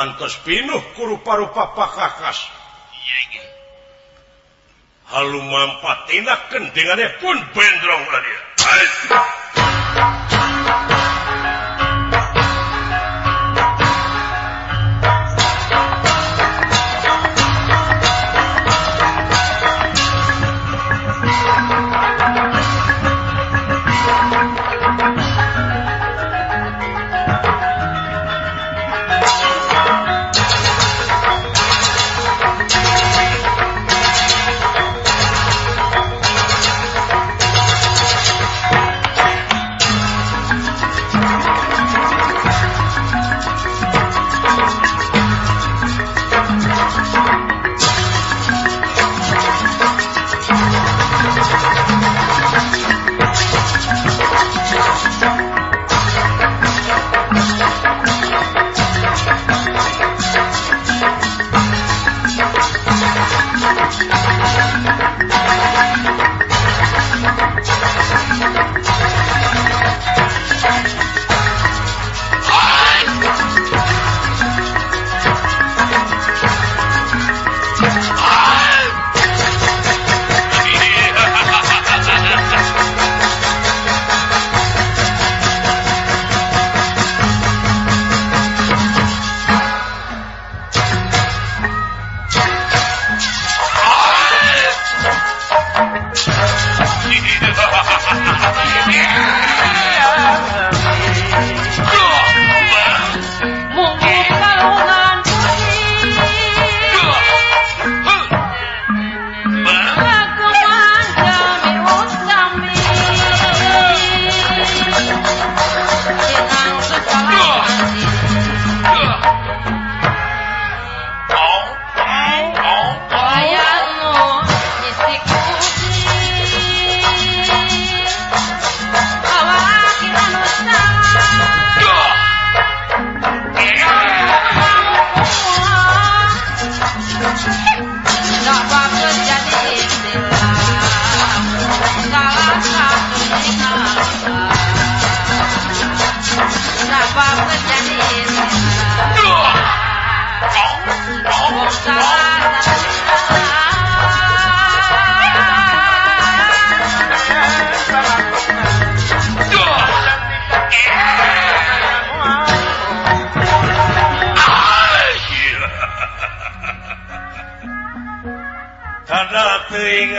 Antos pinuh ku rupa-rupa pakakas. Halu mampat tindak kentingannya pun bendrong lah dia.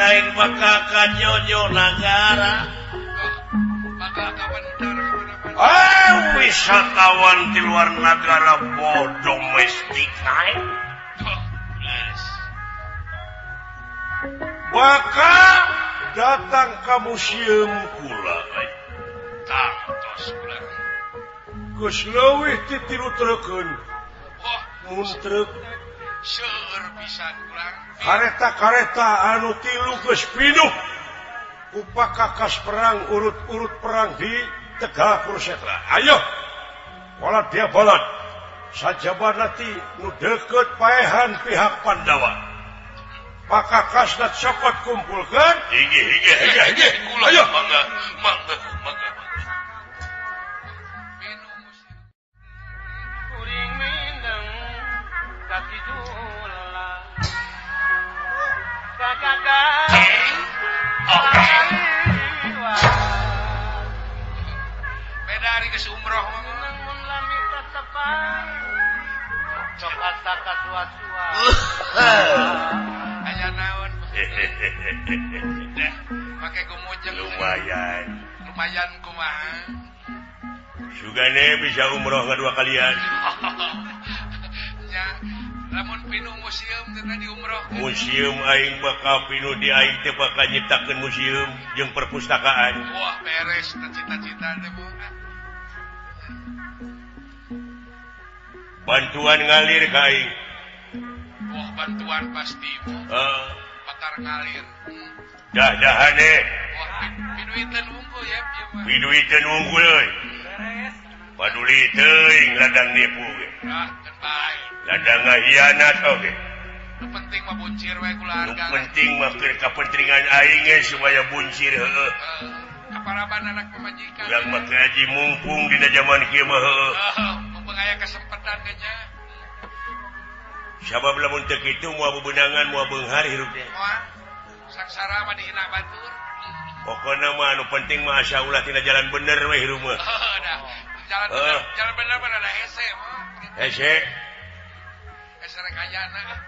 Aing bakal ka Nyonyo Nagara. Wisatawan di luar negara domestik aing. Bakal datang ke museum kula aing. Tangtos kula. Geus leuwih ti 3 treukeun. Mun treuk seueur pisan kula. Kareta-kareta anu 3 geus pinuh ku pakakas perang urut-urut perang di Tegal Kurusetra. Ayo, walat dia balat. Sajabana ti nu deukeut paehan pihak Pandawa. Pakakasna cokot kumpulkeun. Hige hige hige hige. Ayo, mangga mangga mangga. Kuring mindeng kakidula. Beda hari ke umroh aya naon make gumujeng lumayan lumayan kumaha sugane bisa umroh kedua kalian. Nya lamun pinuh museum teh di umroh. Museum aing bakal pinuh di aing teh bakal nyiptakeun museum jeung perpustakaan. Wah, beres cita-cita teh bu. Bantuan ngalir ka aing. Wah, bantuan pasti bu. Bakar ngalir. Dah-dahane. Wah, piduiteun unggul ya ieu mah. Piduiteun unggul euy. Beres. Paduli teuing ladang nipu ge. Ah, keun bae. Ladang ngahianat oge. Nu penting mah buncir we keluarga. Nu penting mah keur kapentingan aing ge supaya buncir heueuh. Kaparaban anak pamajikan. Urang mah teu haji mumpung dina zaman kieu mah heueuh. Mumpung aya kesempatan ge nya. Sabab lamun teu kitu moal bebenangan moal beunghar hirup teh. Moal. Saksara mah dihina batur. Pokona mah anu penting mah asa ulah tina jalan bener we hirup mah. Heuh dah. Jalan bener, jalan bener mah ada hese mah. Hese. Hese rek ayana.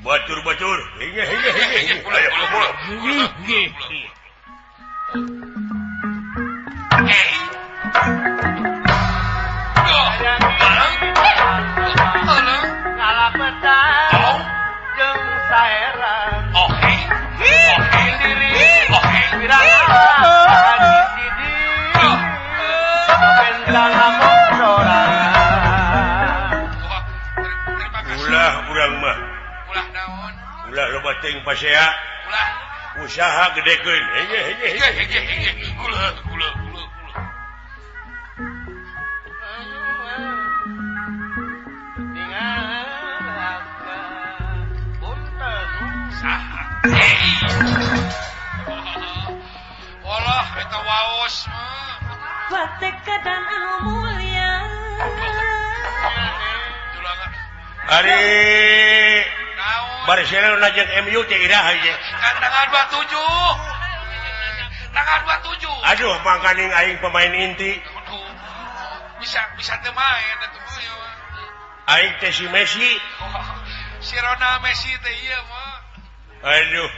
Batur-batur. Hige hige hige. Ayo pulang. Ulah urang mah. Ulah naon? Ulah loba teuing pasea. Ulah usaha gedekeun. Hege hege hege hege. Ulah ulah ulah ulah. Saha? Walah eta waos mah. Patekadan anu mulia. Ari Barcelona jeung MU teh iraha ieu? Kan tanggal 27. Tanggal 27. Aduh, mangkaning aing pemain inti. Aduh. Bisa bisa teu main atuh mah ieu mah. Aing teh si Messi. Si Ronald Messi teh ieu mah. Aduh,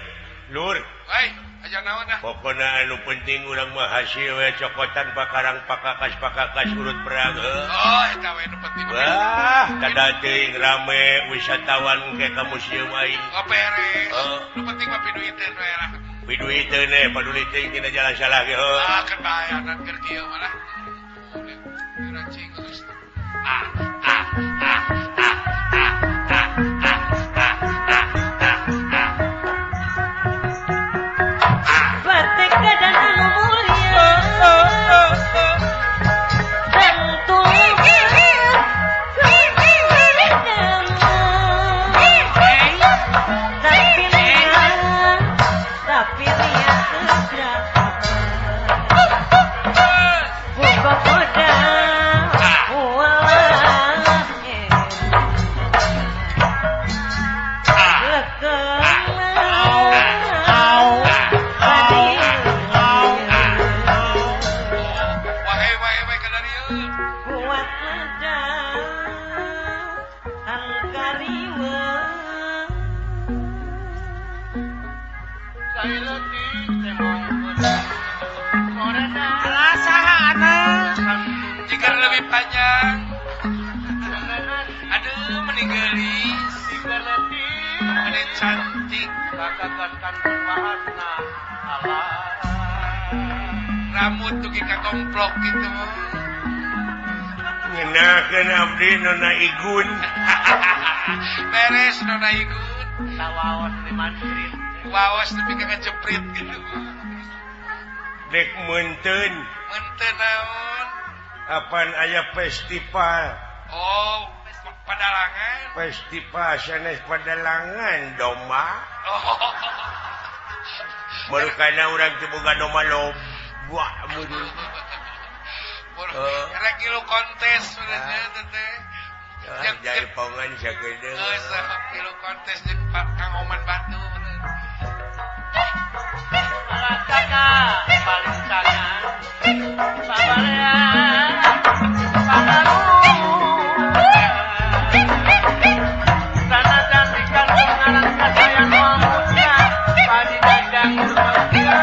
lur. Hei, aja naon dah. Pokona anu penting urang mah hasil we cokotan pakarang pakakas-pakakas urut perang heuh. Oh, eta we nu penting. Wah, kada teuing rame wisatawan ke ka museum aing. Oh, beres. Nu penting mah piduiteun we lah. Piduiteun we, paduli teuing tina jalan salah ge heuh. Ah, keur bayaran keur kieu mah lah. Diracing geus. Ah, ah, ah, ah, ah, ah, ah, ah, ah, ah. Patekadan anu mulia. Tentu tapi lihat Jika lebih panjang. Aduh, meninggalis. Ada cantik. Rambut tuh kita komplok gitu. Ngenakeun abdi Nona Igun. Beres Nona Igun. Waos di Madrid. Waos tapi kagak jeprit gitu. Dek meunteun. Meunteun naon? Apaan aya festival? Oh, padalangan. Festival sanes padalangan domba. Oh. Barukana urang teu boga domba loba meureun. Rek ngilu kontes sebenarnya teh. Jaipongan sagedeung. Geus ngilu kontes jeung Kang Oman Batu. Alataka paling sangan pabalean padalu sana cantikan pengaran kasayang muda padi dagang surga.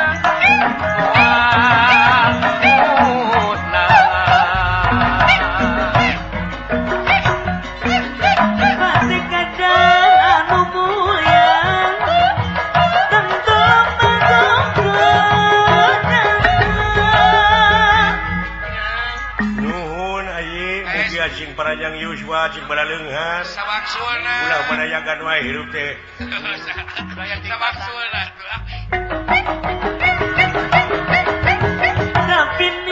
Patekadan anu mulia tentu Nuhun ayi mugi cing paranjang yuswa cing balaleunghar. Sawangsulna. Ulah manayagan wae hirup teh. Sawangsulna.